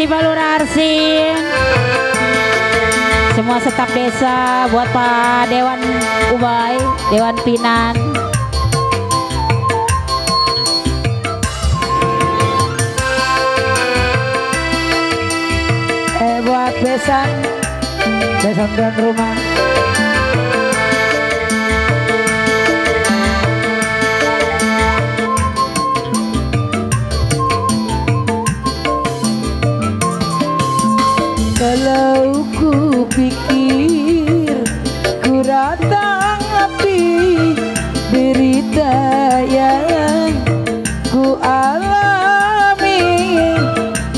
Masih Balur Arsin. Semua staf desa buat Pak Dewan Ubay, Dewan Pinan. Buat besan tuan rumah. Kalau ku pikir ku ratang api derita yang ku alami,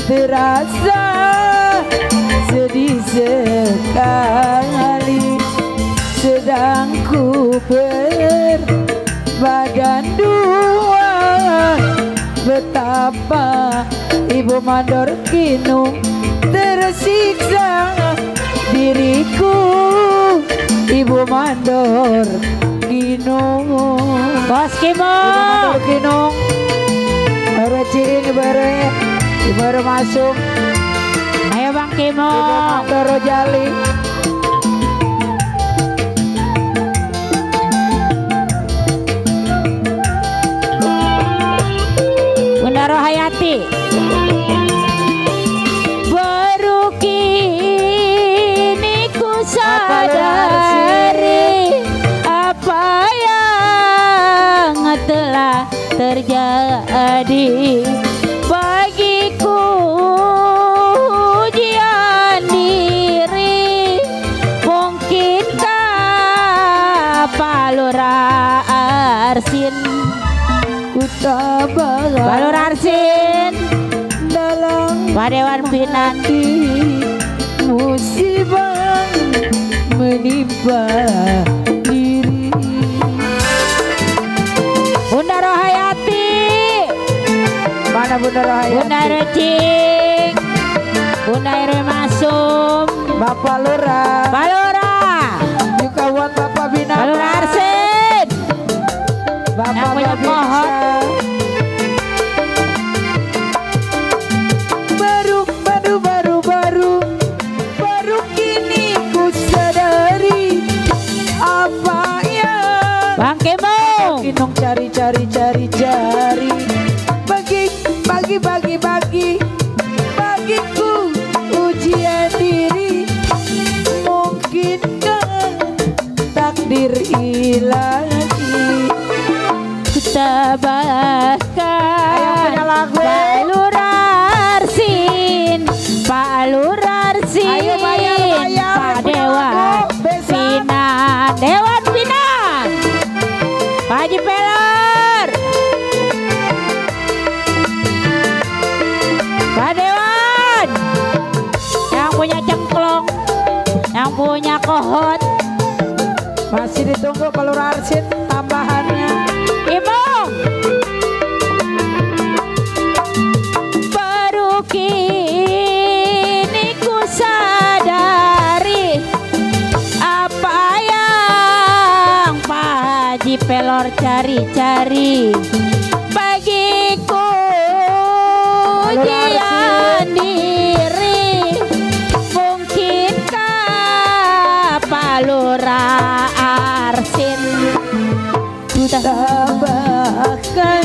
terasa sedih sekali. Sedang ku berbadan dua, betapa Ibu Mandor Kinung tersiksa diriku. Ibu Mandor Kinung, Bos Kimo, Ibu Mandor Kinung, baru cing baru masuk. Ayo Bang Kimo. Ibu Mandor Rojali. Bunda Rohayati. Sadari apa yang telah terjadi bagiku, ujian diri. Mungkinkah Balur Arsin Ku tabah Balur Arsin dalam Pak Dewan Pinan. Musibah menimpa diri. Bunda Rohayati. Mana Bunda Rohayati? Bunda Recing, Bunda Irwe Masum, Bapak Lurah, Pak Lurah, juga buat Bapak Bina, Balur Arsin, Bapak yang punya pohon. Baru kini ku sadari apa yang Bang Kemo, Kinong cari bagiku ujian diri. Mungkinkah takdir ilahi ku tabahkan Balur Arsin, Balur Arsin, Ayo bayar, Pak Dewan Pinan, Dewan Pinan, Pak Haji Peler, Pak Dewan, yang punya cengklong, yang punya kohot. masih ditunggu Balur Arsin tambahannya. Ibu, baru kini ku sadari apa yang Pak Haji Pelor cari-cari bagiku, ujian diri. Mungkinkah Balur Arsin ku Tabahkan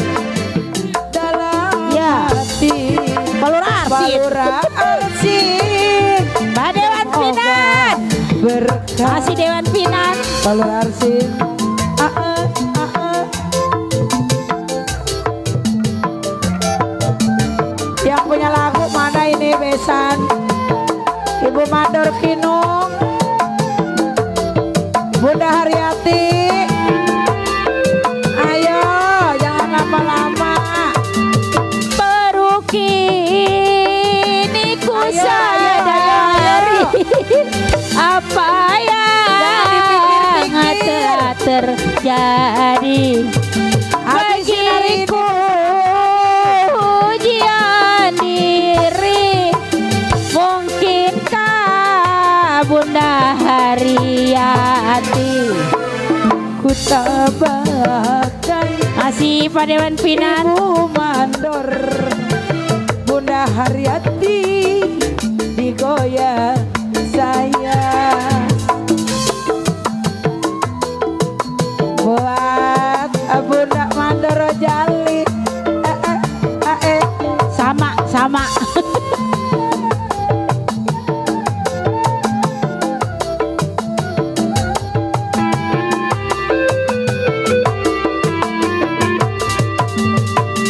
dalam hati Balur Arsin, Balur Arsin Pak Dewan Pinan, berkah masih Dewan Pinan. Balur Arsin. Yang punya lagu mana ini besan? Ibu Mandor Kinung, Bunda Haryati. Ayo jangan lama-lama. Baru kini ku Ayo, sadari apa yang telah terjadi bagiku, ujian diri. Mungkinkah Bunda Haryati Ku tabahkan masih Pak Dewan Pinan, Ibu Mandor, Bunda Haryati. goyang sayang. Buat Bunda Mandoro Jali. Sama.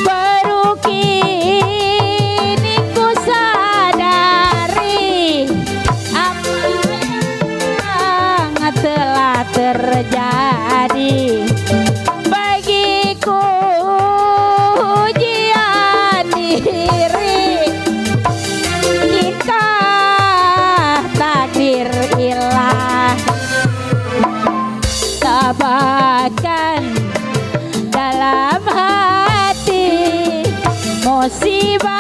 Baru kini ku sadari apa yang telah terjadi bagiku. Ujian diri kita takdir ilah, tabahkan dalam hati musibah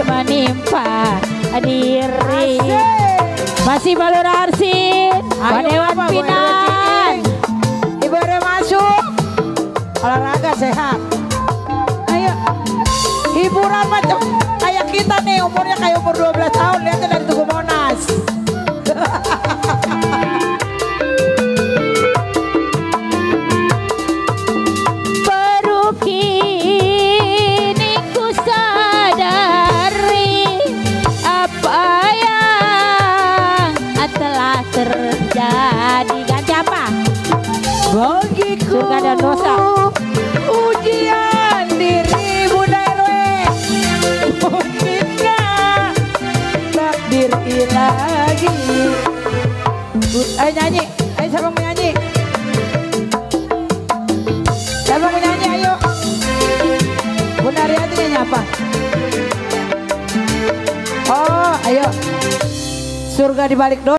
menimpa diri. Masih Balur Arsin, Pak Dewan Pinan. Ibu udah masuk. Olahraga sehat. Ayo. Hiburan macam kayak kita nih, umurnya kayak umur 12 tahun. Lihatnya dari Tugu Monas. Baru kini ku sadari apa yang telah terjadi. Ganti apa? Bagiku Surga dan dosa. ujian diri Bunda RW. Mungkinkah takdir ilahi. Ayo nyanyi. Ayo siapa mau nyanyi? Siapa mau nyanyi ayo. Bunda Riyati nyanyi apa? Oh ayo. Surga di balik dosa.